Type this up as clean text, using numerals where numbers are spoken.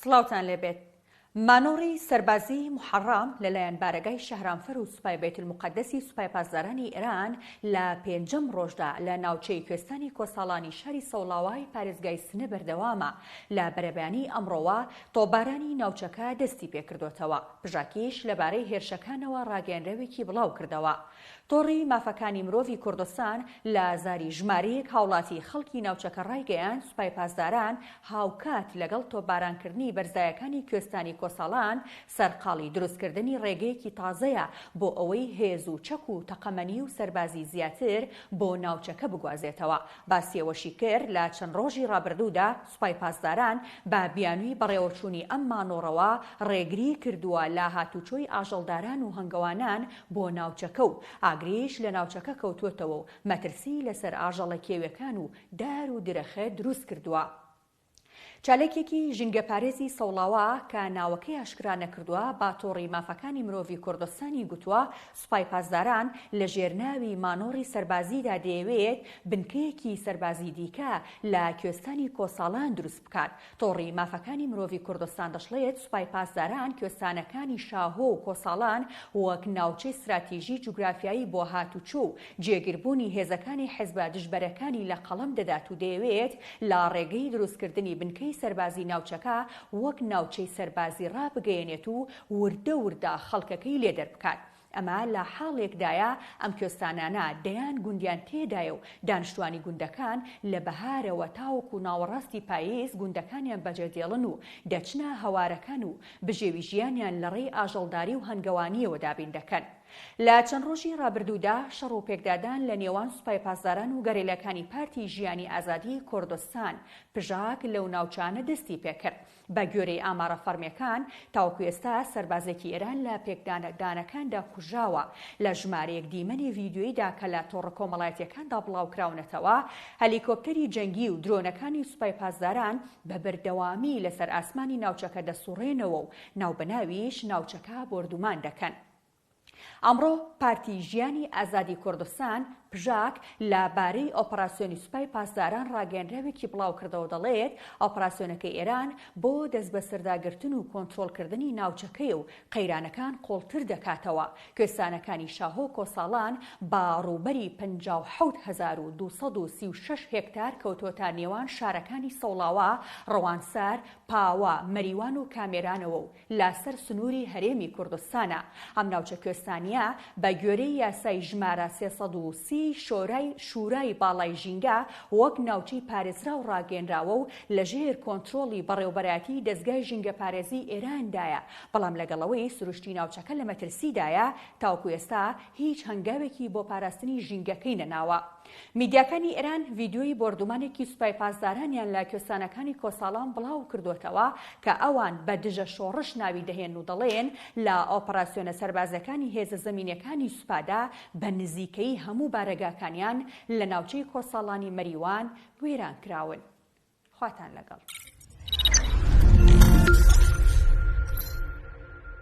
سڵاوتان لێبێت. مانۆڕی سەربازیی موحەڕەم لەلایەن بارەگای شەهرامفەر و سوپای بەیتولموقەدەسی سوپای پاسدارانی ئێران لە پێنجەم ڕۆژدا لە ناوچەی کوێستانی کۆساڵانی شاری سەوڵاوای پارێزگای سنە بەردەوامە لە بەرەبەیانی ئەمڕۆوە تۆپبارانی ناوچەکە دەستی پێکردۆتەوە پژاکیش لەبارەی هێرشەکانەوە ڕاگەیەنراوێکی بڵاوکردەوە. تۆڕی مافەکانی مرۆڤی کوردستان لە زاری ژمارەیەک هاوڵاتی خەڵکی ناوچەکە ڕایگەیاند، سوپای پاسداران هاوکات لەگەڵ تۆپبارانکردنی بەرزایەکانی کوێستانی کۆساڵان سەرقاڵی دروستکردنی ڕێگەیەکی تازەیە بۆ ئەوەی هێز و چەک و تەقەمەنی و سەربازی زیاتر بۆ ناوچەکە بگوازێتەوە. باسی ئەوەشی کرد، لە چەند ڕۆژی ڕابردوودا سوپای پاسداران بە بیانووی بەڕێوەچوونی ئەم مانۆڕەوە ڕێگری کردووە لە هاتوچۆی ئاژەڵداران و هەنگەوانان بۆ ناوچەکە و ئاگریش لە ناوچەکە کەوتووەتەوە و مەترسی لەسەر ئاژەڵە کێویەکان و دار و درەخت دروست کردووە. چالاکێکی ژینگەپارێزی سەوڵاوا کە ناوەکەی ئاشکرا نەکردووە بە تۆڕی مافەکانی مرۆڤی کوردستانی گوتووە، سوپای پاسداران لە ژێر ناوی مانۆڕی سەربازیدا دەیەوێت بنکەیەکی سەربازی دیکە لە کوێستانی کۆساڵان دروست بکات. تۆڕی مافەکانی مرۆڤی کوردستان دەشڵێت، سوپای پاسداران کوێستانەکانی شاهۆ و کۆساڵان وەک ناوچەی ستراتیژی جوگرافیایی بۆ هاتوچۆ و جێگیربوونی هێزەکانی حزبە دژبەرەکانی لە قەڵەم دەدات و دەیەوێت لە ڕێگەی دروستکردنی بنکەی سەربازی ناوچەکە وەک ناوچەی سەربازی ڕابگەیەنێت و وردە وردە خەڵکەکەی لێ دەربکات. ئەمە لە حاڵێکدایە ئەم کوێستانانە دەیان گوندیان تێدایە و دانشتوانی گوندەکان لە بەهارەوە تاوەکو ناوەڕاستی پاییز گوندەکانیان بەجێدێڵن و دەچنە هەوارەکان و بژێوی ژیانیان لە ڕێی ئاژەڵداری و هەنگەوانییەوە دابین دەکەن. لە چەند ڕۆژی ڕابردوودا شەڕ و پێکدادان لە نێوان سوپای پاسداران و گەریلاکانی پارتی ژیانی ئازادی کوردستان، پژاک، لەو ناوچانە دەستی پێکرد. بە گوێرەی ئامارە فەڕمیەکان، تاوەکو ئێستا سەربازێکی ئێران لە پێکدادانەکاندا کوژراوە. لە ژمارەیەک دیمەنی ڤیدیۆییدا کە لە تۆڕە کۆمەڵایەتیەکاندا بڵاوکراونەتەوە، هەلیکۆپتەری جەنگی و درۆنەکانی سوپای پاسداران بە بەردەوامی لەسەر ئاسمانی ناوچەکە دەسوڕێنەوە و ناوبەناویش ناوچەکە بۆردومان دەکەن. ئەمڕۆ پارتی ژیانی ئازادی کوردستان، پژاک، لە بارەی ئۆپەراسیۆنی سوپای پاسداران ڕاگەیەنراوێکی بڵاوکردەوە دەڵێت، ئۆپەراسیۆنەکەی ئێران بۆ دەستبەسەرداگرتن و کۆنترۆڵکردنی ناوچەکەیە و قەیرانەکان قوڵتر دەکاتەوە. کوێستانەکانی شاهۆ کۆساڵان بە ڕووبەری 57236 هێکتار کەوتووەتە نێوان شارەکانی سەوڵاوا، ڕەوانسار، پاوە، مەریوان و کامێرانەوە و لە سەر سنووری هەرێمی کوردستانە. ئەم ناوچە کوێستانییە بە گوێرەی یاسای ژمارە 330 شۆرای شورای باڵای ژینگە وەک ناوچەی پارێزراو ڕاگەیەنراوە و لە ژێر کۆنترۆڵی بەڕێوەبەرایەتی دەزگای ژینگەپارێزی ئێراندایە، بەڵام لەگەڵ ئەوەی سروشتی ناوچەکە لە مەترسیدایە تاوەکو ئێستا هیچ هەنگاوێکی بۆ پاراستنی ژینگەکەی نەناوە. میدیاکانی ئێران ڤیدیۆی بۆردومانێکی سوپای پاسدارانیان لە کوێستانەکانی کۆساڵان بڵاو کردووەتەوە کە ئەوان بە دژە شۆڕش ناوی دەهێنن و دەڵێن لە ئۆپەراسیۆنە سەربازیەکانی هێزە زەمینیەکانی سوپادا بە نزیکەیی هەموو بارەگاکانیان لە ناوچەی کۆساڵانی مەریوان وێران کراون. خواتان لەگەڵ.